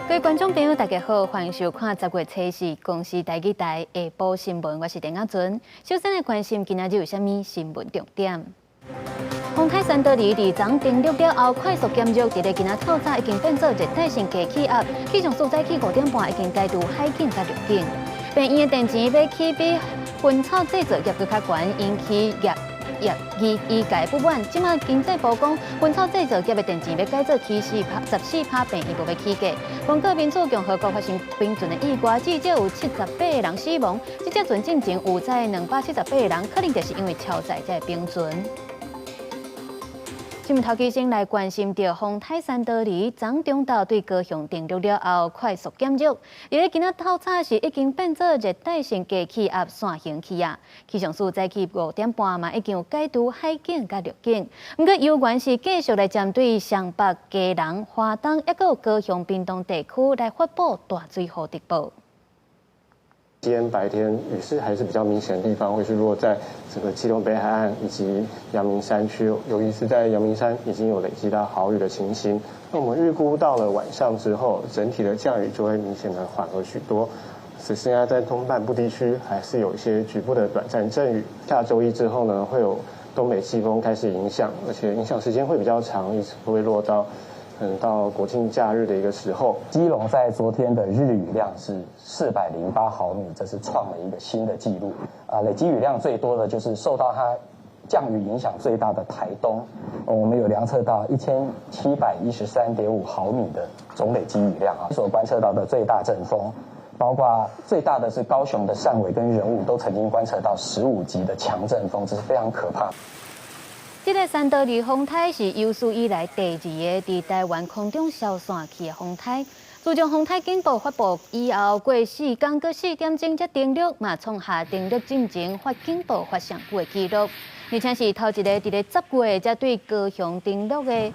各位觀眾朋友，大家好，歡迎收看10月初四公視台語台下晡新聞，我是鄧阿純。首先來關心今仔日有啥物新聞重點。風颱珊多利佇昨登陸了後，快速減弱，佇咧今仔透早已經變做熱帶性低氣壓，氣象署早起5點半已經解除海警佮預警。病院的電錢欲起比薰草製造業閣較懸，引起業醫界不滿。這馬經濟部講，薰草製造業的電錢欲改做起4趴，14趴病院無欲起價。剛果民主共和國發生冰船的意外，至少有78個人死亡。這隻船進前有載278個人，可能就是因為超載才會冰船。新聞頭期先來關心著風颱珊多利，昨中晝對高雄登陸了後快速減弱，佇咧今仔透早時已經變做熱帶性低氣壓傘形氣壓。氣象署早起5點半嘛已經有解除海警佮預警，毋過猶原是繼續來針對雙北、基隆、花東，抑閣有高雄、屏東地區來發布大水雨特報。今天白天雨勢還是比較明顯的地方，會是落在整個基隆北海岸以及陽明山區，尤其是在陽明山已經有累積到豪雨的情形。那我們預估到了晚上之後，整體的降雨就會明顯的緩和許多。只剩下在東半部地區還是有一些局部的短暫陣雨。下週一之後呢，會有東北季風開始影響，而且影響時間會比較長，一直會落到可能到國慶假日的一個時候。基隆在昨天的日雨量是408毫米，這是創了一個新的紀錄。啊，累積雨量最多的就是受到它降雨影響最大的台東，我們有量測到1713.5毫米的總累積雨量啊。所觀測到的最大陣風，包括最大的是高雄的汕尾跟仁武，都曾經觀測到15級的強陣風，這是非常可怕。這個珊多利風颱是有史以來第二个佇台灣空中消散去的風颱。自從風颱警報發布以後，過4工閣4點鐘才登陸，嘛創下登陸進前發警報發上久的紀錄。而且是頭一个佇咧10月才對高雄登陸的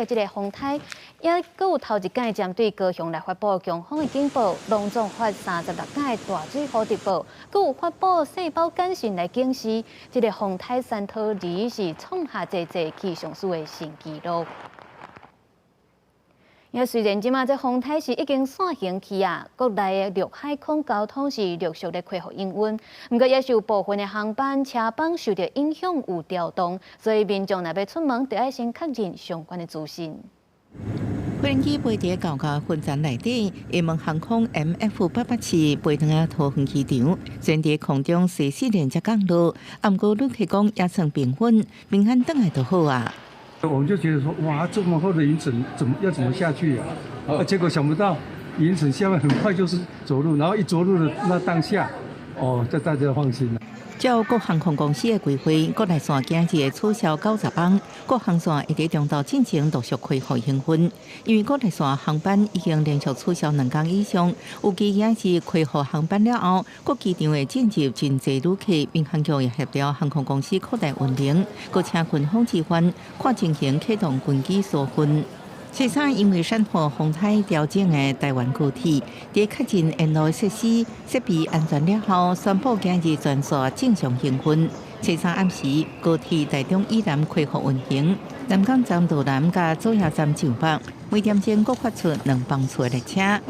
這个風颱，也閣有頭一擺針對高雄來發布強風的警報，攏總發36擺大水雨特報，閣有發布細胞簡訊來警示，這个風颱珊多利是創下濟濟氣象署的新紀錄。也雖然這馬這風颱是已經傘形去啊，國內的陸海空交通是陸續咧恢復營運，毋過也是有部分的航班車班受著影響有調動，所以民眾若欲出門，著愛先確認相關的資訊。飛機飛佇高架雲層內底，也門航空 MF887飛轉來桃園機場，雖然佇空中踅四輪才降落，毋過旅客講也算平穩，平安轉來就好啊。我們就覺得說，哇，這麼厚的雲層，怎麼要怎麼下去啊？啊，結果想不到雲層下面很快就是着陸，然後一着陸的那當下，哦，這大家放心了。照各航空公司的規劃，國內線今日會取消90班，各航線會佇中晝進前陸續恢復營運。因為國內線航班已經連續取消2工以上，預計今日恢復航班了後，各機場會進入真濟旅客，民航局也協調航空公司擴大運能，閣請軍方支援，看情形啟動軍機疏運。其實因為珊瑚風颱調整的台灣高鐵，佇確認沿路設施設備安全了後，宣布今日全線正常營運。初三暗時，高鐵台中以南恢復運行，南港站路南佮祖爺站上北，每點鐘閣發出兩班次的列車。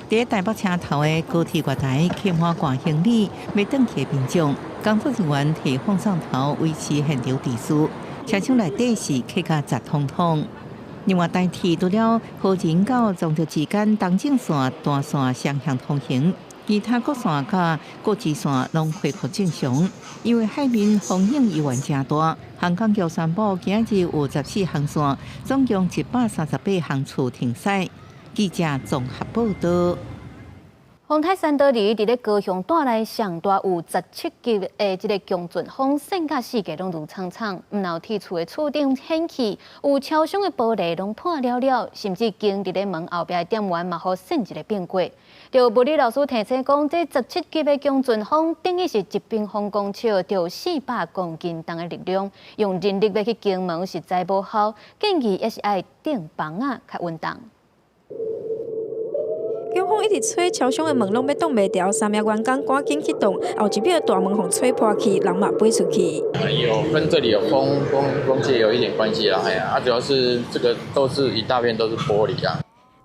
佇台北車頭的高鐵月台客滿掛行李，欲轉去的民眾，工作人員提放送頭維持現場秩序，車廂內底是客甲雜通通。另外，台鐵除了和仁到彰德之間東正線單線雙向通行，其他各線佮國際線攏恢復正常。因為海面風湧猶原誠大，航空局宣布今日有14航線，總共138航次停駛。記者綜合報道。風颱珊多利佇咧高雄帶來上大有17級的這个強陣風，扇甲四界攏霧蒼蒼，毋但鐵厝的厝頂掀起，有超商的玻璃攏破了了，甚至經佇咧門後壁的店員嘛予扇一个變過。就物理老師提醒講，這17級的強陣風等於是1平方公尺著400公斤重的力量，用人力欲去關門實在無效，建議猶是愛釘枋仔較穩當。強風一直吹，超商的門攏欲擋袂牢，三名員工趕緊去擋，後一秒大門予吹破去，人嘛飛出去。有跟這裡有風氣有一點關係啦，哎呀，啊主要是這個都是一大片都是玻璃啊。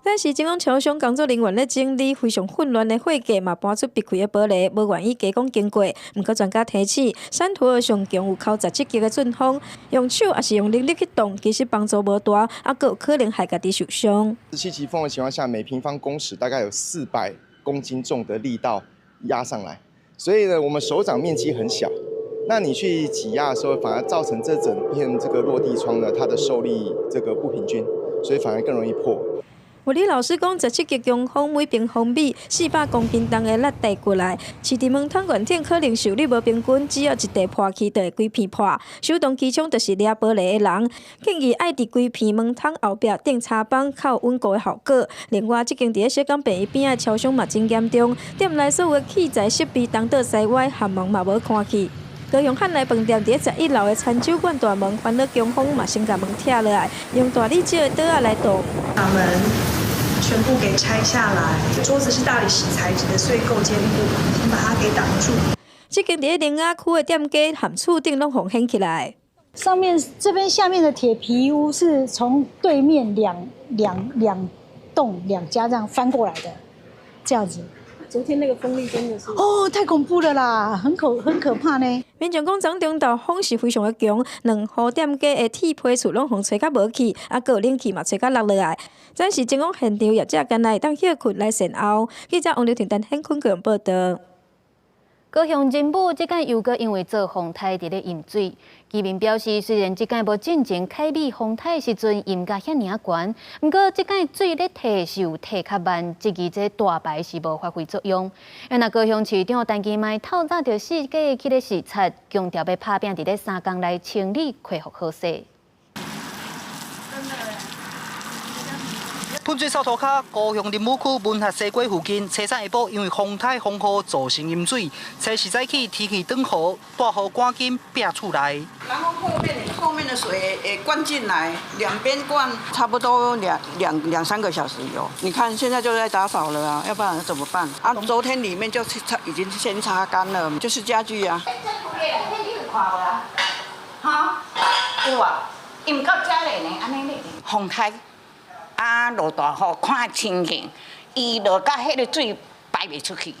但是前往超商工作人員咧整理非常混亂的貨架，嘛搬出裂開的玻璃，無願意加講經過。毋過專家提醒，珊圖爾上強有空17級的陣風，用手抑是用人力去擋，其實幫助無大，猶閣有可能害家己受傷。 17級風的情況下，每平方公尺大概有400公斤重的力道壓上來，所以呢，我們手掌面積很小，那你去擠壓的時候，反而造成這整片這個落地窗呢，它的受力這個不平均，所以反而更容易破。物理老師講，17級強風每平方米400公斤重的力帶過來，飼佇門窗懸頂可能受力無平均，只要一塊破去，就會規片破。首當其衝就是掠玻璃的人，建議愛佇規片門窗後壁釘插板，較有穩固的效果。另外，這間佇咧小港病院邊仔的超商嘛真嚴重，店內所有的器材設備東倒西歪，含門嘛無看去。高雄漢來飯店佇咧11樓的餐酒館大門，煩惱強風嘛先共門拆落來，用大理石的桌仔來擋。把門全部給拆下來，桌子是大理石材質的，所以夠堅固，先把它給擋住。這間佇咧苓仔區的店家含厝頂攏予掀起來。上面這邊下面的鐵皮屋是從對面兩棟兩家這樣翻過來的，這樣子。昨天那個風力真的是哦，太恐怖了啦，很可怕呢。民眾講，昨中晝風是非常的強，兩戶店家的鐵皮厝攏予吹甲無去，啊，閣有冷氣嘛吹甲落落來。暫時前往現場業者敢若會當歇睏來善後。記者王劉婷、陳顯坤個人報道。高雄仁武這擺又閣因為做風颱佇咧淹水，居民表示，雖然這擺無進前凱美風颱時陣淹甲遐爾仔懸，毋過這擺水咧退是有退較慢，質疑這大排是無發揮作用。若高雄市長陳其邁透早就四界去咧視察，強調欲拍拚佇咧3工內清理恢復好勢。噴水掃塗跤，高雄仁武區文學西街附近，初三下晡因為風颱風雨造成淹水，初四早起天氣轉雨，大雨趕緊拚厝內。然後後面的水也灌進來，兩邊灌差不多兩三個小時有。你看現在就在打掃了啊，要不然怎麼辦？啊，昨天裡面就擦已經先擦乾了，就是家具啊。哈，有啊，淹到遮咧呢，按呢咧，風颱。啊，落大雨看情形，伊落到彼个水排袂出去，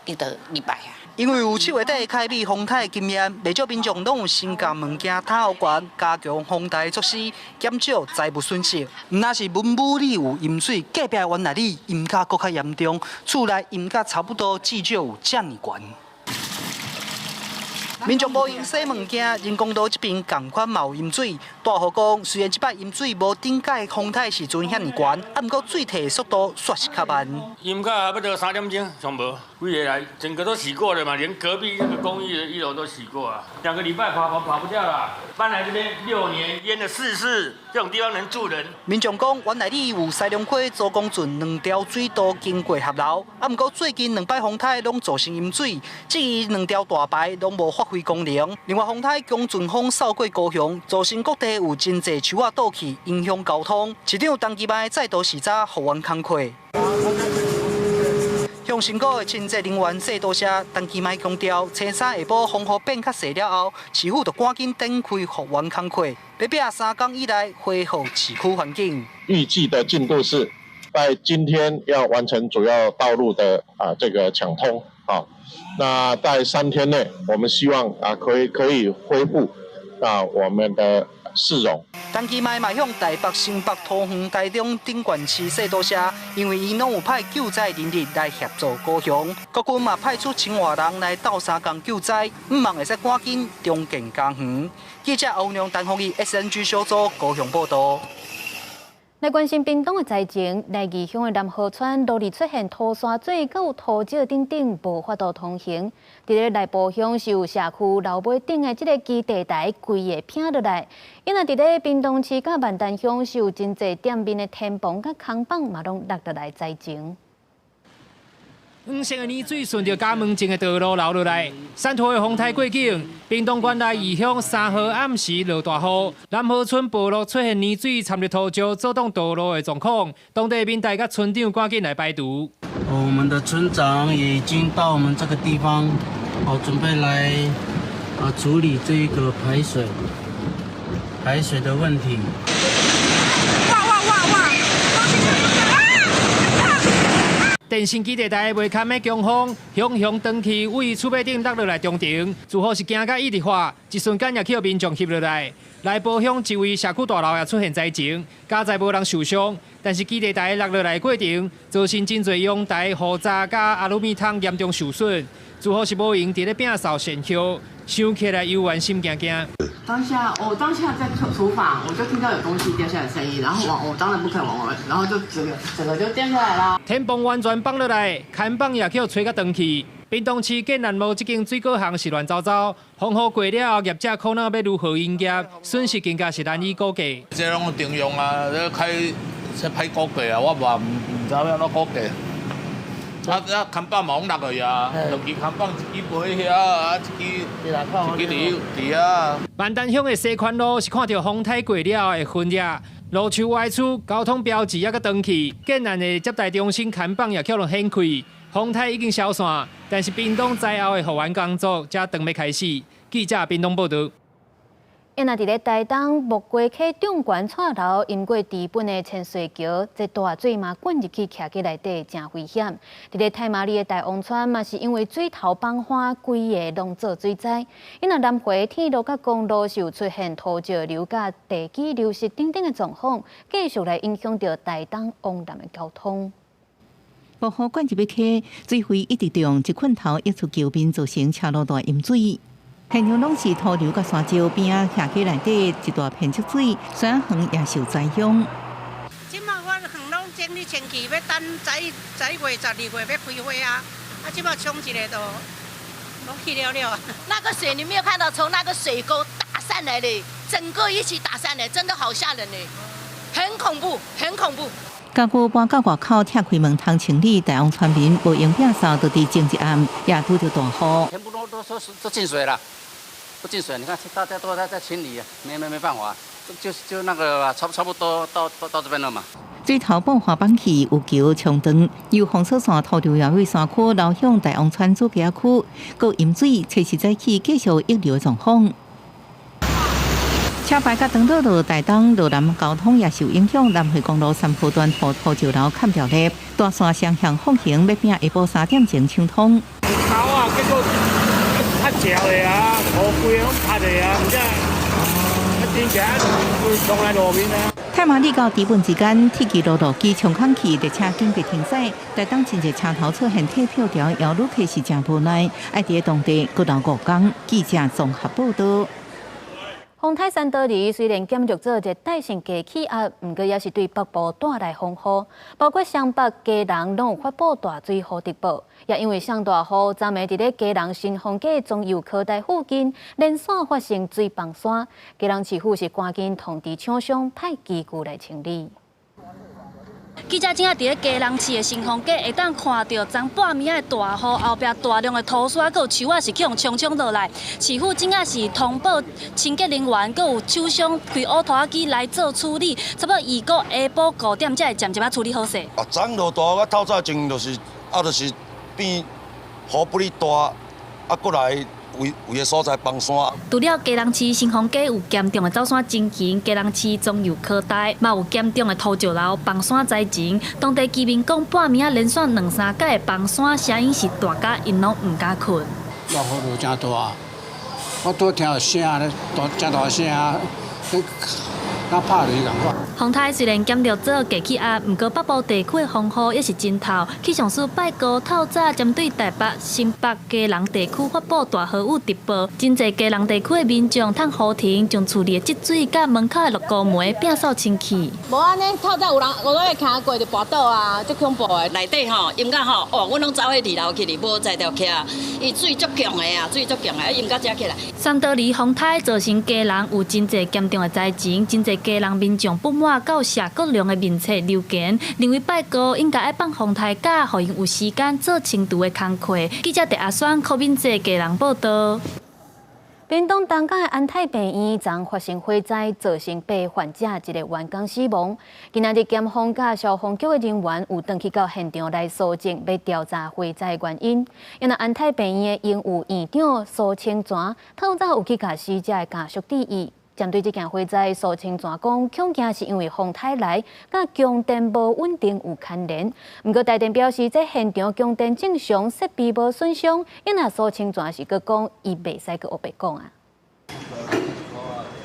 伊就入來啊。因為有7月底凱美風颱的經驗，袂少民眾攏有先共物件塔予懸，加強防台措施，減少財物損失。毋但是文武里有淹水，隔壁原來里淹甲閣較嚴重，厝內淹甲差不多至少有遮爾懸。民眾無閒洗物件，人工島這邊仝款嘛有淹水。大戶講，雖然這擺淹水無頂屆風颱時陣遐爾懸，啊，毋過水退的速度煞是較慢。淹到差不多3點鐘，全無，規个來，整個都洗過了嘛，連隔壁那個公寓的一樓都洗過啊。2個禮拜跑不掉啦。搬來這邊6年，淹了4次，這種地方能住人？民眾講，原來里有西龍溪、周公圳兩條水道經過合流，啊，毋過最近兩擺風颱攏造成淹水，這兩條大排攏無發揮功能。另外，風颱強陣風掃過高雄，造成各地有真濟樹仔倒去，影響交通。市長陳其邁再度視察復原工課。向辛苦的清潔人員說多謝，陳其邁強調，初三下晡風雨變較細了後，市府就趕緊展開復原工課，欲拚3工以內恢復市區環境。預計的進度是在今天要完成主要道路的這個搶通啊，那在3天內，我們希望可以恢復我們的市容。陳其邁嘛向台北、新北、桃園、台中等縣市說多謝，因為𪜶攏有派救災人力來協助高雄，國軍嘛派出千外人來鬥相共救災，向望會使趕緊重建家園。記者歐良、陳鳳儀 SNG 小組高雄報道。來關心屏東的災情，內義鄉的南河村落日出現土山水，閣有土石等等，無法度通行。佇咧內埔鄉是有社區樓尾頂的這个基地台規个拚落來。因為佇咧屏東市佮萬丹鄉是有真濟店面的天棚佮空板嘛，攏落落來災情。黃色的泥水順著家門前的道路流落來，珊圖爾風颱過境，屏東縣內義鄉3號暗時落大雨，南河村暴露出現泥水摻著土石，阻擋道路的狀況，當地民代佮村長趕緊來排除。我們的村長也已經到我們這個地方，準備來處理這個排水的問題。哇哇哇哇！電信基地台袂堪的強風，雄雄斷去位厝尾頂落落來中庭，似乎是驚甲一直發，一瞬間也去予民眾翕落來。內埔鄉一位社區大樓也出現災情，佳哉無人受傷，但是基地台落落來過程，造成真濟陽台、雨閘佮阿魯米桶嚴重受損，似乎是無閒佇咧摒掃善後，想起來猶原心驚驚。當下我當下在廚房，我就聽到有東西掉下來聲音，然後往我當然不肯往外，然後就整個整個就掉下來啦。天棚完全崩落來，看板也予吹甲斷去。屏東市建南路這間水果行是亂糟糟，風雨過了後，業者苦惱欲如何營業，損失更加是難以估計。這攏停用啊，這開這歹估計啊，我嘛毋知欲按怎估計。啊，看板嘛攏落去啊，兩支看板，一支飛遐，啊，一支一支佇遐。萬丹鄉的西寬路是看著風颱過了後的痕跡，路樹歪曲，交通標誌猶閣斷去，建南的接待中心看板也予人掀開。風颱已經消散，但是屏東災後的復原工作才當欲開始。記者屏東報導。因若佇咧台東木瓜溪中懸蔡樓，淹過知本的清水橋，這大水嘛滾入去徛機內底，誠危險。佇咧太麻里的大王村嘛，是因為水頭崩岸，規个攏做水災。因若南迴鐵路佮公路是有出現土石流佮地基流失等等的狀況，繼續來影響著台東往南的交通。暴雨灌入去溪，水位一直漲，一困頭溢出橋面，造成車路段淹水。現場攏是土流佮山石邊仔，徛機內底一大片積水，山園也受災響。這馬我園攏整理清氣，欲等11月、12月欲開花啊！啊，這馬沖一个都攏去了了。那個水你沒有看到從那個水溝打上來的，整個一起打上來，真的好嚇人呢，很恐怖，很恐怖。家具搬到外口拆開門通清理，大王村民無閒摒掃，就佇前一暗也拄著大雨，全部都進水了。都進水，你看大家都在清理，沒辦法，就那個差不多到這邊了嘛。水頭爆發崩去，有橋沖斷，由封鎖線土流搖尾山區流向大王村祖家區，閣淹水，隨時早起繼續溢流狀況。車牌佮長道路台東羅南交通也受影響，南迴公路三號段予土石流砍掉咧，大線雙向放行，欲拼下晡3點鐘暢通。頭啊，結果較潮的啊，土規攏塌的啊，毋知啊，天氣啊，規衝來路面啊。太麻里到知本之間，鐵支路路基衝空去，列車緊急停駛。台東真濟車頭出現退票潮，邀旅客是誠無奈，愛佇當地閣留5工。記者綜合報導。風颱珊多利雖然減弱做熱帶性低氣壓，毋過也是對北部帶來風雨，包括雙北、基隆攏有發布大水雨特報。也因為上大雨，昨暝佇咧基隆新豐街中油科大附近連線發生水崩山，基隆市府是趕緊通知廠商派機具來清理。記者正佇咧基隆市的新豐街，會當看著昨半暝仔的大雨，後壁大量的土沙閣有樹仔是去予沖沖落來。市府正仔是通報清潔人員，閣有廠商開烏拖機來做處理，差不多預估下晡5點才會漸漸仔處理好勢。啊，昨昏落大雨，透早前就是啊，就是變雨不哩大，啊，閣來。圍圍个所在崩山。除了基隆市新豐街有嚴重的走山情形，基隆市中油科大嘛有嚴重的土石流崩山災情。當地居民講，半暝仔連續兩三擺的崩山聲音是大甲𪜶攏毋敢睏。落雨落誠大，我拄聽著聲咧，大誠大聲，若拍雷仝款。風颱雖然減弱做低氣壓，毋過北部地區的風雨也是真透。氣象署拜五透早針對台北、新北、基隆地區發布大豪雨特報，真濟基隆地區的民眾趁雨停，將厝裡的積水佮門口的落孤梅摒掃清氣。無按呢，透早有人有人會行過就跋倒啊，足恐怖的。內底吼淹甲吼，哦，阮攏走去二樓去哩，無才調徛。伊水足強的啊，水足強的，淹到遮起來。珊多利風颱造成基隆有真濟嚴重的災情，真濟基隆民眾不滿到謝國樑的面冊留言，認為拜五應該愛放風颱假，予𪜶有時間做清除的工課。記者鄭阿選、柯敏哲基隆報導。屏東東港的安泰病院昨發生火災，造成八患者一个員工死亡。今仔日檢方佮消防局的人員有轉去到現場來搜證，欲調查火災原因。因為安泰病院的榮譽院長蘇清泉，透早有去共死者的家屬致意。針對這件火災，蘇清泉講，恐驚是因為風颱來，佮供電無穩定有牽連。毋過台電表示，這現場供電正常，設備無損傷。因若蘇清泉是閣講，伊袂使閣烏白講啊。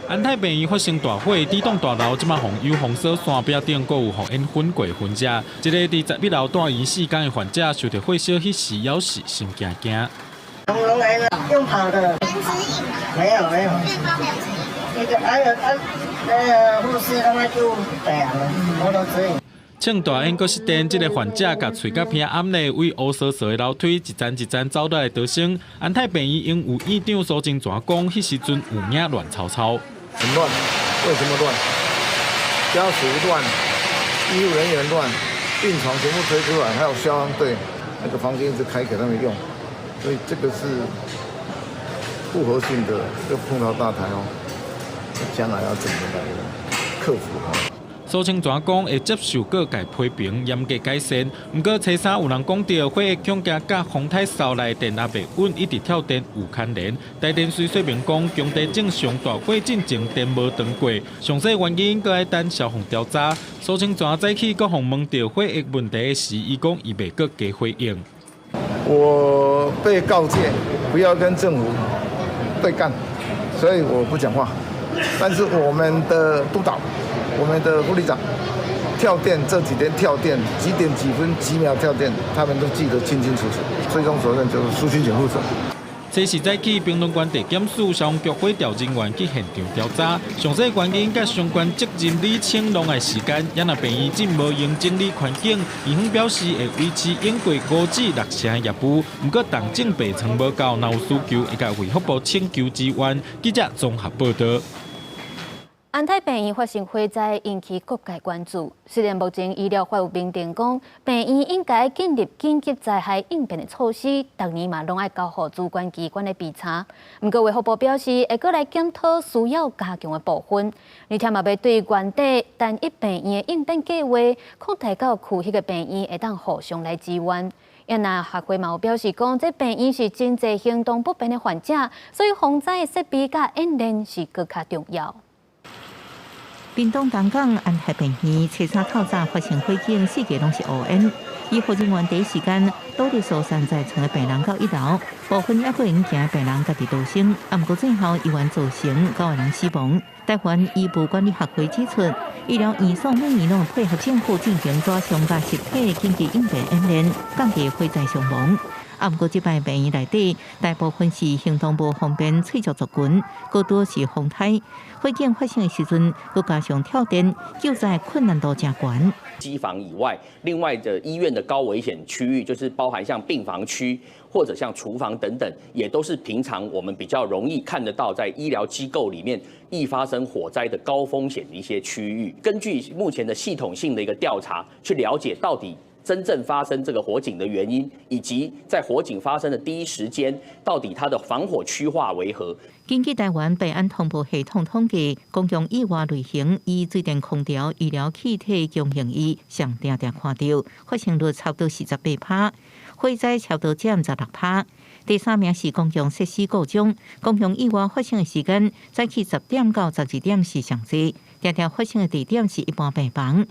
安泰病院發生大火，這棟大樓這馬予有封鎖山壁頂，閣有予煙熏過薰遮。一個佇11樓住院4工的患者，受著火燒彼時，猶是心驚驚。攏來了，用跑的。沒有沒有。那個還有他那個護士他們就對啊，我都指引。衝大煙閣失電，這个患者共喙佮鼻掩咧，對烏趖趖的樓梯一層一層走落來逃生。安泰病院榮譽院長蘇清泉講，彼時陣有影亂糟糟。很亂，為什麼亂？家屬亂，醫護人員亂，病床全部推出來，還有消防隊，那個房間一直開給他們用，所以這個是複合性的，又碰到大台哦，將來要怎麼來克服？蘇清泉講會接受各界批評，嚴格改善。毋過，初三有人講著火恐驚佮風颱掃來電壓袂穩，一直跳電有牽連。台電雖說明講，供電正常，大火進前電無斷過，詳細原因閣愛等消防調查。蘇清泉早起閣予問著火役問題時，伊講伊袂閣加回應。我被告誡不要跟政府對幹，所以我不講話。但是我們的督導。我們的護理長跳電這幾天跳電幾點幾分幾秒跳電，他們都記得清清楚楚。最終責任就是蘇清泉負責。這是早起屏東縣地檢署消防局火調人員去現場調查，詳細原因佮相關責任釐清攏愛時間。也若病院真無閒整理環境，醫方表示會維持應過5至6成業務。毋過重症病床無夠，若有需求會共衛福部請求支援。記者綜合報導。安泰病院發生火災，引起各界關注。雖然目前醫療法有明定講，病院應該建立緊急災害應變的措施，逐年嘛攏愛交予主管機關來備查。毋過衛福部表示，會閣來檢討需要加強的部分，而且嘛欲對原底單一病院的應變計劃擴大到區域的病院，會當互相來支援。若學會嘛有表示講，這病院是真濟行動不便的患者，所以防災的設備佮演練是閣較重要。屏東東港安泰病院初三透早發生火警，四界攏是烏煙。醫護人員第一時間努力疏散在床的病人到一樓，部分猶閣會用行的病人家己逃生。啊，毋過最後猶原造成9個人死亡。台灣醫務管理學會指出，醫療院所每年攏配合政府進行紙上佮實體緊急應變演練，降低火災傷亡。啊，毋過這擺病院內底大部分是行動無方便、脆弱族群，閣拄是風颱，火警發生的時陣，閣加上跳電，救災困難度誠懸。機房以外，另外的醫院的高危險區域，就是包含像病房區或者像廚房等等，也都是平常我們比較容易看得到，在醫療機構裡面易發生火災的高風險的一些區域。根據目前的系統性的一個調查，去了解到底真正發生這個火警的原因，以及在火警發生的第一時間，到底它的防火區劃為何？根據台灣病安通報系統統計，公共意外類型以水電空調、醫療氣體供應以上定定看著，發生率差不多48%，火災差不多佔16%。第三名是公共設施故障，公共意外發生的時間早起10點到12點是上濟，定定發生的地點是一般病房。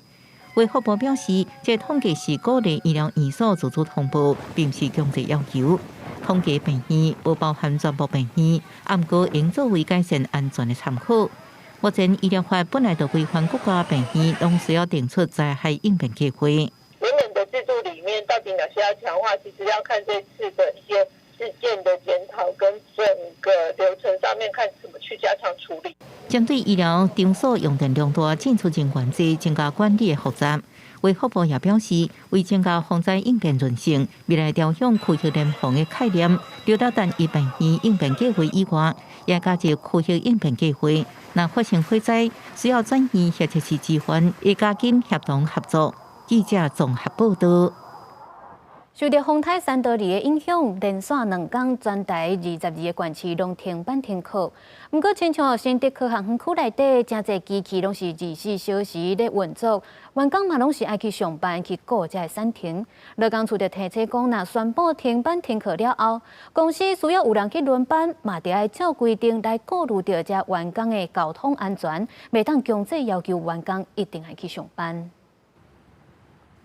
衛福部表示，這個統計是鼓勵醫療院所自主通報，並毋是強制要求。統計病院無包含全部病院，毋過應作為改善安全的參考。目前醫療法本來就規範各家病院攏需要定出災害應變計劃。原本的制度裡面，到底哪些要強化？其實要看這次的一些事件的檢討跟整個流程上面，看怎麼去加強處理。針對醫療場所用電量大、進出人員濟、增加管理的複雜，衛福部也表示，為增加防災應變韌性，未來調向區域聯防的概念，除了單一病院應變計劃以外，也加入區域應變計劃。若發生火災，需要轉移或者是支援，會加緊協同合作。記者綜合報導。受著風颱珊多利的影響，連續兩工全台22個縣市攏停班停課。毋過，親像新竹科學園區內底，誠濟機器攏是24小時咧運作，員工嘛攏是愛去上班去顧這个產程。勞工處就提醒講，若宣布停班停課了後，公司需要有人去輪班，嘛著愛照規定來顧慮著這員工的交通安全，袂當強制要求員工一定愛去上班。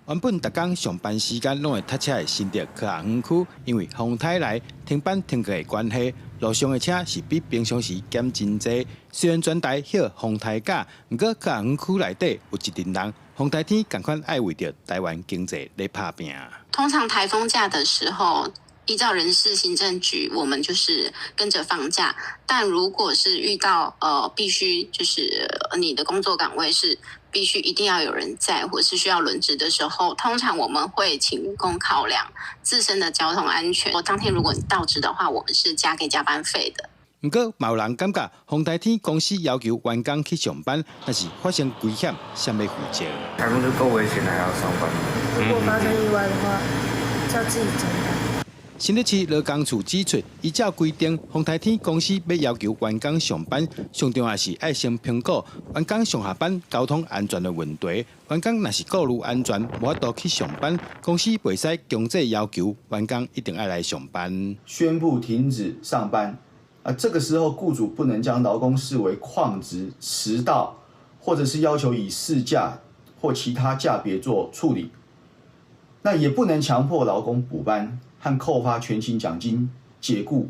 原本逐工上班時間攏會塞車的新竹科學園區，因為風颱來停班停課的關係，路上的車是比平常時減真濟。雖然全台歇風颱假，毋過科學園區內底有一陣人，風颱天仝款愛為著台灣經濟咧拍拚。通常颱風假的時候，依照人事行政局，我們就是跟着放假。但如果是遇到必須就是你的工作崗位是必須一定要有人在，或是需要輪值的時候，通常我們會請員工考量自身的交通安全。當天如果你到職的話，我們是加給加班費的。毋過，嘛有人感覺風颱天公司要求員工去上班，若是發生危險，誰欲負責？颱風就夠危險，還要上班。如果發生意外的話，就要自己承擔。新竹市勞工處指出，依照規定，風颱天公司欲要求員工上班，上重要是愛先評估員工上下班交通安全的問題。員工若是顧慮安全，無法度去上班，公司袂使強制要求員工一定愛來上班。宣布停止上班，啊，這個時候僱主不能將勞工視為曠職、遲到，或者是要求以事假或其他假別做處理。那也不能強迫勞工補班和扣發全勤獎金、解僱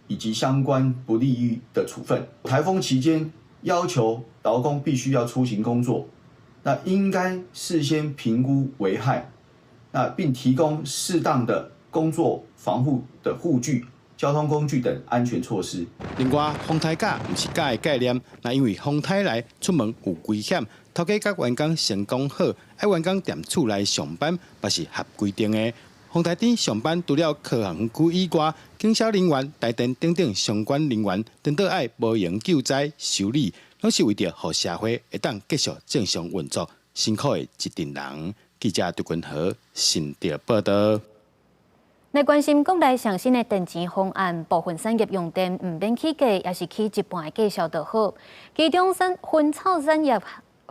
以及相關不利於的處分。颱風期間要求勞工必須要出勤工作，那應該事先評估危害，那並提供適當的工作防護的護具、交通工具等安全措施。另外，風颱假毋是假的概念，若因為風颱來出門有危險，頭家佮員工先講好，愛員工踮厝內上班，嘛是合規定的。風颱天上班，除了科學園區以外，警消人員、台電等等相關人員，顛倒愛無閒救災修理，攏是為著予社會會當繼續正常運作，辛苦的一陣人。記者杜君和新竹報導。來關心國內上新的電錢方案，部分產業用電毋免起價，抑是起一半的價數就好。其中，生薰草產業。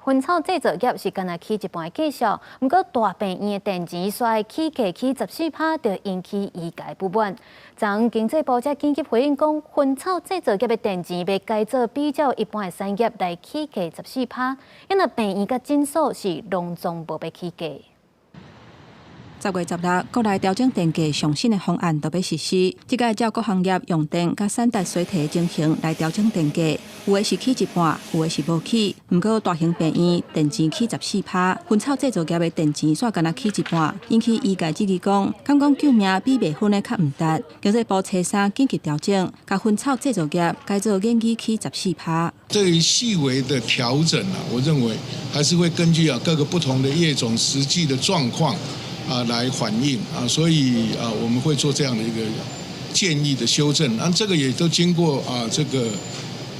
薰草製造業是干焦起一半的價數，毋過大病院的電錢煞起價起14%，就引起醫界不滿。昨經濟部才緊急回應講，薰草製造業的電錢欲改做比照一般的產業來起價14%，因為病院佮診所是攏總無欲起價。 10月16，國內調整電價上新的方案就欲實施。這擺照各行業用電佮產值衰退情形來調整電價，有的是起一半，有的是無起。毋過大型病院電錢起14%，薰草製造業的電錢煞干焦起一半，引起醫界質疑講，敢講救命比賣薰的較毋值。經濟部初三緊急調整，共薰草製造業改做免起14%。對於細微的調整啊，我認為還是會根據啊各個不同的業種實際的狀況。啊，來反映啊，所以啊，我們會做這樣的一個建議的修正，那這個也都經過啊這個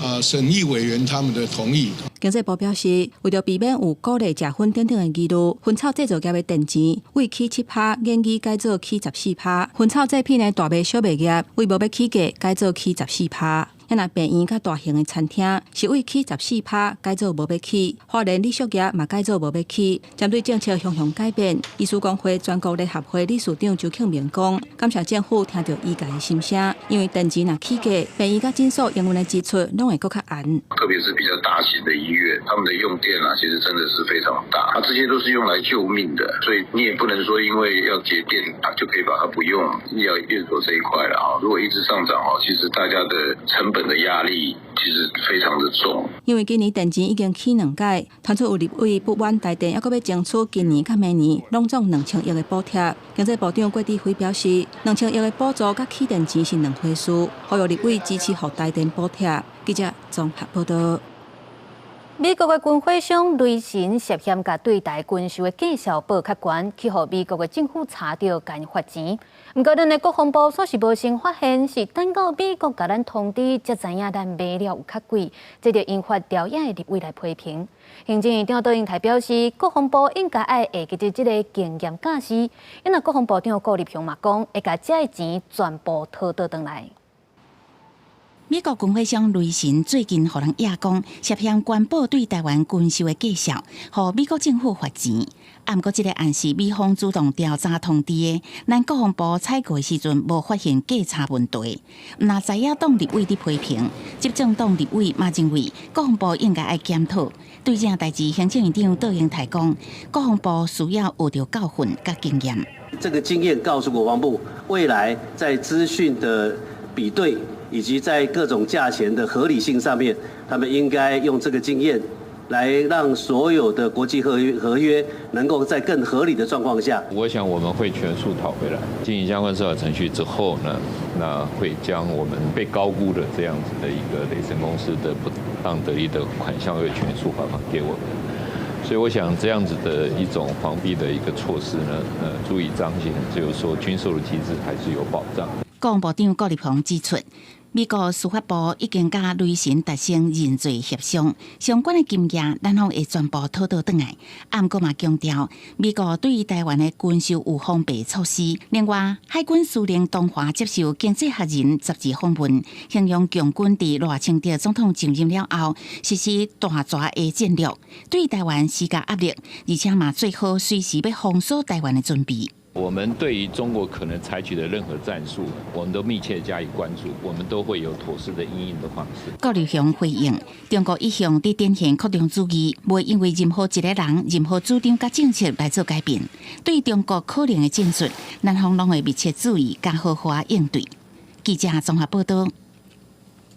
啊審議委員他們的同意。經濟部表示，為著避免有鼓勵食薰等等的疑慮，薰草製造業的電錢為起7%，建議改做起14%；薰草製品的大賣小賣業為無欲起價，改做起14%。若病院佮大型的餐廳是為起14%，改做無欲起；花蓮旅宿業嘛改做無欲起。針對政策向向改變，醫師公會全國聯合會理事長周慶明講：感謝政府聽著醫界的心聲，因為電錢若起價，病院佮診所營運的支出攏會閣較懸。特別是比較大型的醫院，他們的用電啊，其實真的是非常大。啊，這些都是用來救命的，所以你也不能說因為要節電啊，就可以把它不用。醫療院所這一塊啦，啊，如果一直上漲哦，其實大家的成本的壓力其實非常的重。因為今年電錢已經起兩擺，傳出有立委不滿台電，猶閣欲爭取今年佮明年攏總2000億的補貼。經濟部長郭智輝表示，2000億的補助佮起電錢是兩回事，呼籲立委支持予台電補貼。記者綜合報導。美國的軍火商雷神涉嫌共對台軍售的價數報較懸，去予美國的政府查著，共𪜶罰錢。毋過，咱的國防部煞是無先發現，是等到美國共咱通知，才知影咱賣了有較貴，這就引發朝野的立委來批評。行政院長卓榮泰表示，國防部應該愛會記得這个經驗教訓。因為國防部長顧立雄嘛講，會共這个錢全部討倒轉來。美國軍火商雷神最近予人掖講，涉嫌懸報對台灣軍售的價數，予美國政府罰錢。啊，毋過這个案是美方主動調查通知的，咱國防部採購的時陣無發現價差問題。毋但在野黨立委佇批評，執政黨立委嘛認為國防部應該愛檢討。對這件代誌，行政院長卓榮泰講，國防部需要學著教訓佮經驗。這個經驗告訴國防部，未來在資訊的比對，以及在各種價錢的合理性上面，他們應該用這個經驗來讓所有的國際合約能夠在更合理的狀況下。我想我們會全數討回來，進行相關司法程序之後呢，那會將我們被高估的這樣子的一個雷神公司的不當得利的款項會全數還給我們。所以我想這樣子的一種防弊的一個措施呢，足以彰顯，就是說軍售的機制還是有保障。國防部長顧立雄指出，美國司法部已經佮雷神達成認罪協商，相關的金額咱攏會全部討倒轉來。啊，毋過嘛強調，美國對於台灣的軍售有防備措施。另外，海軍司令東華接受《經濟學人》雜誌訪問，形容共軍佇賴清德總統就任了後，實施大蛇的戰略，對台灣施加壓力，而且嘛做好隨時欲封鎖台灣的準備。我們對於中國可能採取的任何戰術，我們都密切加以關注，我們都會有妥適的因應的方式。顧立雄回應：中國一向佇展現擴張主義，袂因為任何一个人、任何主張佮政策來做改變。對中國可能的戰術，咱方攏會密切注意，佮好好應對。記者綜合報道。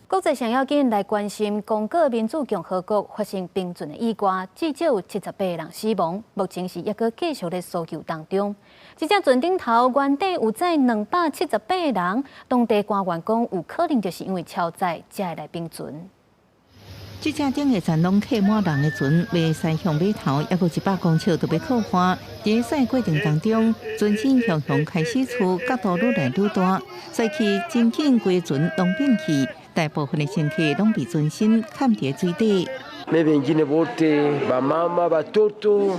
國際上要緊來關心，剛果民主共和國發生冰船的意外，至少78人死亡，目前是猶閣繼續咧搜救當中。這隻船頂頭原底有載278人，當地官員講有可能就是因為超載才會來冰船。這隻頂下船攏客滿人的船，欲駛向碼頭，猶閣100公尺就欲靠岸。佇駛過程當中，船身向向開始出，角度愈來愈大，駛去真緊，規船攏變去，大部分的乘客攏被船身崁佇水底。 Mais wengine wote bamama batoto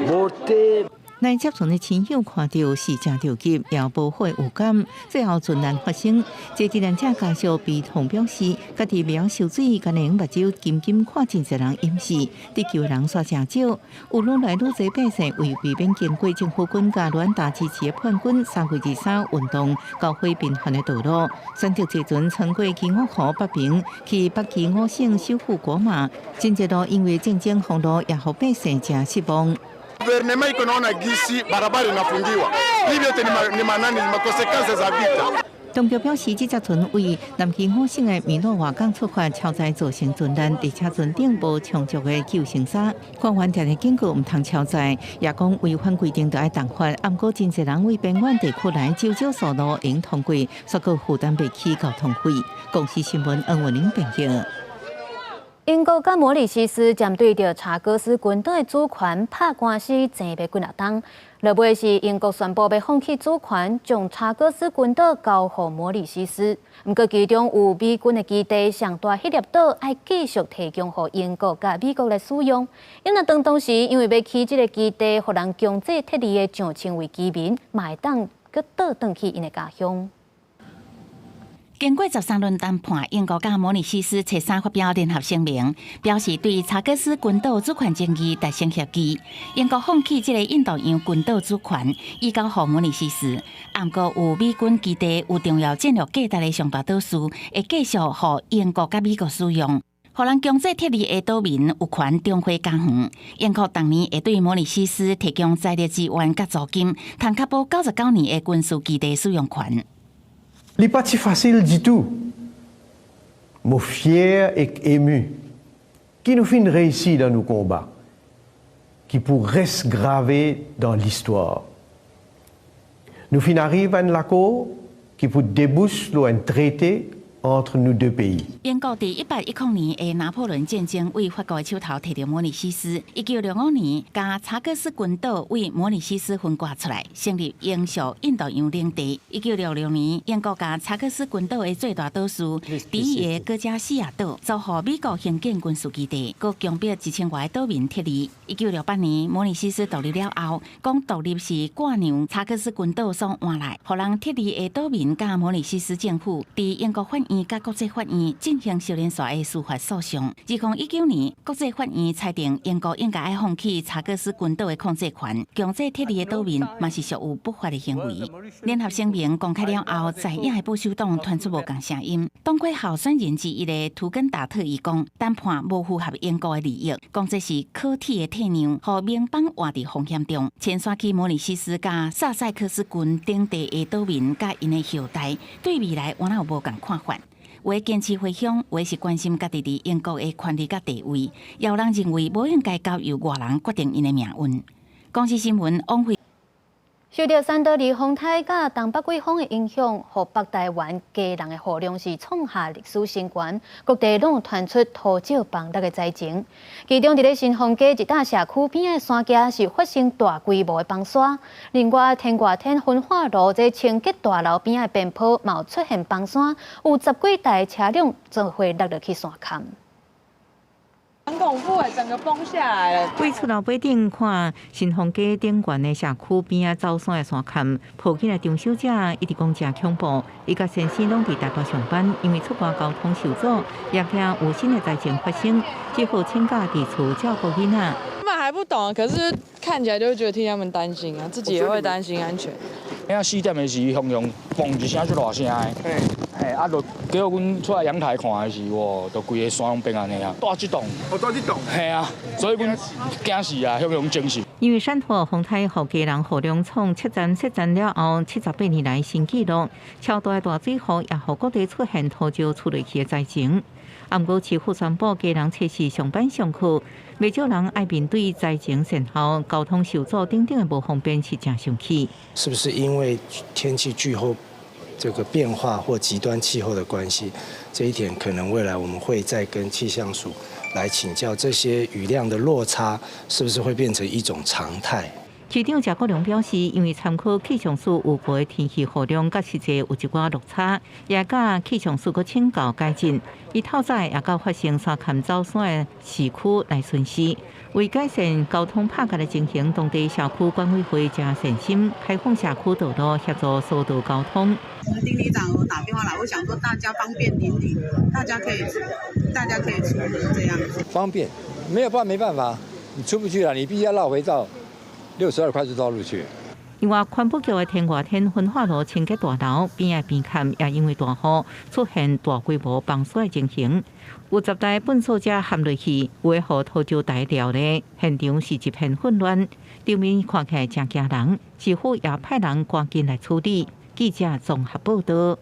wote。來接船的親友看著是誠著急，也無好預感。最後船難發生，這罹難者家屬悲痛表示，家己袂曉泅水，干焦用目睭緊緊看真濟人淹死，得救的人煞誠少。有愈來愈濟百姓為避免經過政府軍佮盧安達支持的叛軍3月23運動攪毀頻繁的道路，選擇坐船穿過基伍湖北邊去北基伍省首府戈馬。真濟路因為戰爭封路，也予百姓誠失望。 Gouvernement iko naona gisi barabara inafungiwa, hivi yote ni manani maconséquences za vita。當局表示，這隻船為南基伍省的米諾瓦港出發，超載造成船難，而且船頂無充足的救生衫。官員定定警告毋通超載，也講違反規定就愛重罰。毋過真濟人為邊遠地區來，少少數路會通過，煞閣負擔袂起交通費。公視新聞黃文玲編譯。英國佮摩里西斯針對著查戈斯群島的主權拍官司，爭欲幾若冬。落尾是英國宣布欲放棄主權，將查戈斯群島交予摩里西斯。毋過其中有美軍的基地，上大彼粒島愛繼續提供予英國佮美國來使用。因為當時因為欲起這个基地，予人強制撤離的上千位居民，嘛會當閣倒轉去𪜶的家鄉。經過13輪談判，英國佮摩里西斯初三發表聯合聲明，表示對查戈斯群島主權爭議達成協議。英國放棄這个印度洋群島主權，移交予摩里西斯。毋過有美軍基地有重要戰略價值的上大島嶼，會繼續予英國佮美國使用。予人強制撤離的島民有權重回家園。英國當年會對摩里西斯提供財力支援佮租金，通確保99年的軍事基地使用權。 Li pa ti fasil ditou. Mo fier ek ému ki nou finn reisi dan nou konba, ki pou res grave dan listwar. Nou finn ariv a enn lakor ki pou debous lor enn trete entre nos deux pays. 英國佇1810年的拿破崙戰爭，對法國的手頭提著摩里西斯。1965年，共查戈斯群島對摩里西斯分割出來，成立英屬印度洋領地。1966年，英國共查戈斯群島的最大島嶼，佇伊的高加西亞島，租予美國興建軍事基地，閣強迫1000外島民撤離。1968年，摩里西斯獨立了後，講獨立是割讓查戈斯群島所換來，予人撤離的島民佮摩里西斯政府，佇英國法院佮國際法院進行小連續的司法訴訟。2019年，國際法院裁定英國應該愛放棄查戈斯群島的控制權，強制撤離的島民嘛是屬於不法的行為。聯合聲明公開了後，在野的保守黨傳出無仝聲音。黨魁候選人之一的圖根達特伊講，談判無符合英國的利益，講這是可恥的退讓，予盟邦活佇風險中。遷徙去摩里西斯佮薩塞克斯郡等地的島民佮𪜶的後代，對未來敢若有無仝看法？有的堅持回鄉，有的是關心家己佇英國的權利佮地位，也有人認為無應該交由外人決定𪜶的命運。公視新聞王慧。受著珊多利風颱佮東北季風的影響，予北台灣基隆的雨量是創下歷史新高，各地攏有傳出土石崩落的災情。其中，佇咧新豐街一搭社區邊的山崎是發生大規模的崩山，另外天外天焚化爐這清潔大樓邊的邊坡嘛有出現崩山，有十幾台車輛做伙落入去山崁。很恐怖欸，整個崩下來了。對出樓尾頂看新豐街頂懸的社區邊仔走山的山崁，抱緊的張小姐一直講誠恐怖。伊佮先生攏佇台北上班，因為出外交通受阻，也驚有新的災情發生，只好請假佇厝照顧囡仔。他們還不懂，可是看起來就會覺得替他們擔心啊，自己也會擔心安全。遐4點的時，雄雄嘣一聲就大聲的，嘿，啊，就叫阮出來陽台看的時，哇，就規个山攏變按呢啊，蹛這棟，哦，蹛這棟，嘿啊，所以阮驚死啊，雄雄驚死。因為珊陀風颱予基隆雨量創七站設站了後，78年來新紀錄，超大的大水雨也予各地出現土石出落去的災情。啊，毋過市府宣布，基隆初四上班上課，袂少人愛面對災情善後、交通受阻等等的無方便，是誠生氣。是不是因為天氣氣候這個變化或極端氣候的關係？這一點可能未來我們會再跟氣象署來請教，這些雨量的落差是不是會變成一種常態？市長謝國樑表示，因為參考氣象署預報的天氣雨量，佮實際有一寡落差，也佮氣象署閣請教改進。伊透早也到發生山崁走山的市區來巡視，為改善交通拍結的情形，當地社區管委會誠善心開放社區道路協助疏導交通。丁里長有打電話來，我想說大家方便鄰里，大家可以出門這樣子。方便，沒有辦沒辦法，你出不去了，你必須要繞回到62快速道路去。另外，環保局的天外天焚化爐清潔大樓邊仔邊崁，也因為大雨出現大規模崩山的情形，有10台糞掃車陷落去，有的予土石台掉咧，現場是一片混亂，場面看起來誠驚人，市府也派人趕緊來處理。記者綜合報道。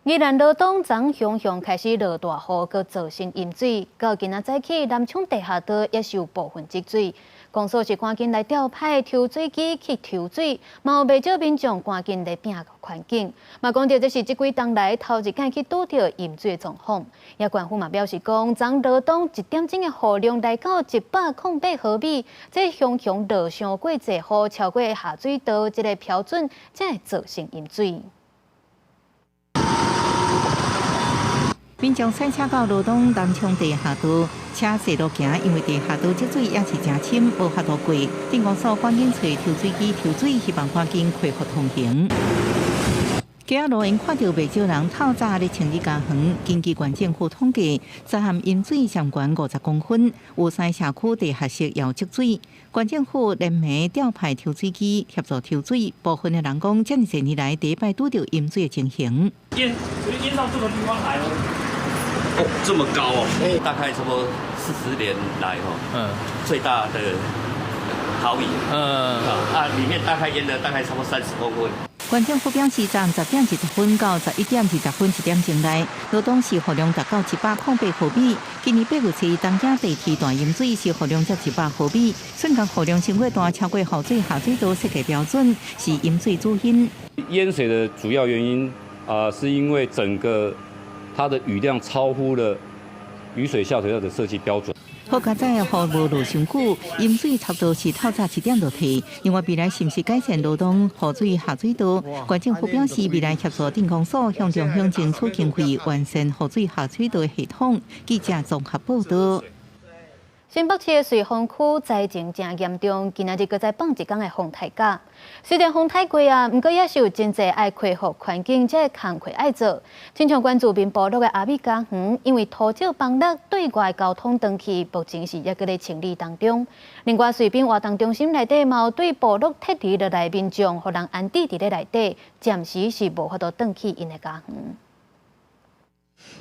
宜蘭羅東昨雄雄開始落大雨，閣造成淹水。到今仔早起，南昌地下道也是有部分積水。公所是趕緊來調派抽水機去抽水，嘛有袂少民眾趕緊來拼環境。嘛講著這是這幾冬來頭一擺去拄著淹水的狀況。也縣府嘛表示講，昨羅東一點鐘的雨量來到108毫米，這雄雄落傷過濟雨，超過下水道這個標準，才會造成淹水。民眾駛車到羅東南昌地下道，車踅路行，因為地下道積水也是誠深，無法度過。鎮公所趕緊揣抽水機抽水，希望趕緊恢復通行。街仔路沿看著袂少人透早咧清理家園。根據縣政府統計，昨暗淹水上懸50公分，有三社區地下室也有積水。縣政府連暝調派抽水機協助抽水。部分的人講，這爾濟年來第一擺拄著淹水的情形。淹，淹到這個地方來了。哦，這麼高哦，大概差不多40年來哦，最大的豪雨，裡面大概淹了大概差不多30公分。縣政府表示，昨暗10點20分到11點20分一點鐘內，羅東市雨量達到108毫米。今年8月初，東家地區大淹水是雨量才100毫米，瞬間雨量傷過大，超過雨水下水道設計標準，是淹水主因。淹水的主要原因啊，是因為整個它的雨量超乎了雨水下水道的設計標準。好佳哉，雨無落傷久，淹水差不多是透早7點就退。另外，未來是毋是改善羅東雨水下水道？縣政府表示，未來協助鎮公所向中央爭取經費，完善雨水下水道系統。記者綜合報道。新北市的瑞芳區災情誠嚴重，今仔日閣再放一工的風颱假。雖然風颱過啊，毋過猶是有真濟愛恢復環境，這个工課愛做。親像原住民部落的阿美家園，因為土石崩落，對外交通斷去，目前是猶閣咧清理當中。另外，瑞濱活動中心內底嘛有對部落撤離落來民眾，予人安置佇咧內底，暫時是無法度轉去𪜶的家園。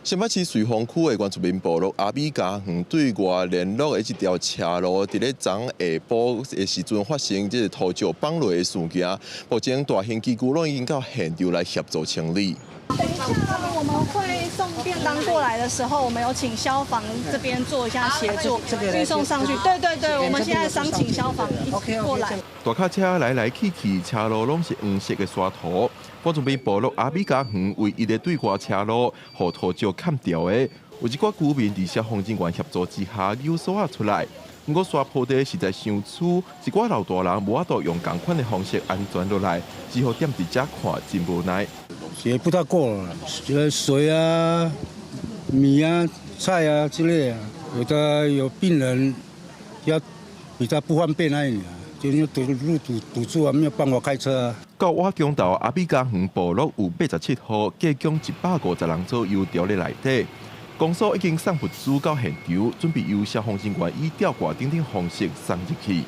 新北市瑞芳區的原住民部落阿美家園對外聯絡的這條斜路，佇咧昨下晡的時陣發生這个土石崩落的事件，目前大型機具攏已經到現場來協助清理。等一下呢，我們會送便當過來的時候，我們有請消防這邊做一下協助，運送上去。對對對，我們現在商請消防一起過來。大卡車來來去去，斜路攏是黃色的沙土。原住民部落阿美家園唯一的對外斜路，予土石崁掉的。有一寡居民佇消防人員協助之下，扭索仔出來。毋過沙坡地實在傷粗，一寡老大人無法度用仝款的方式安全落來，只好踮佇遮看，真無奈。也不太夠了，這水啊、米啊、菜啊之類啊，有的有病人要比較不方便那一點，就因為堵路堵堵住啊，沒有辦法開車啊。到倚中晝阿美家園部落有87戶，計共150人左右佇咧內底。公所已經送物資到現場，準備由消防人員以吊掛等等方式送入去。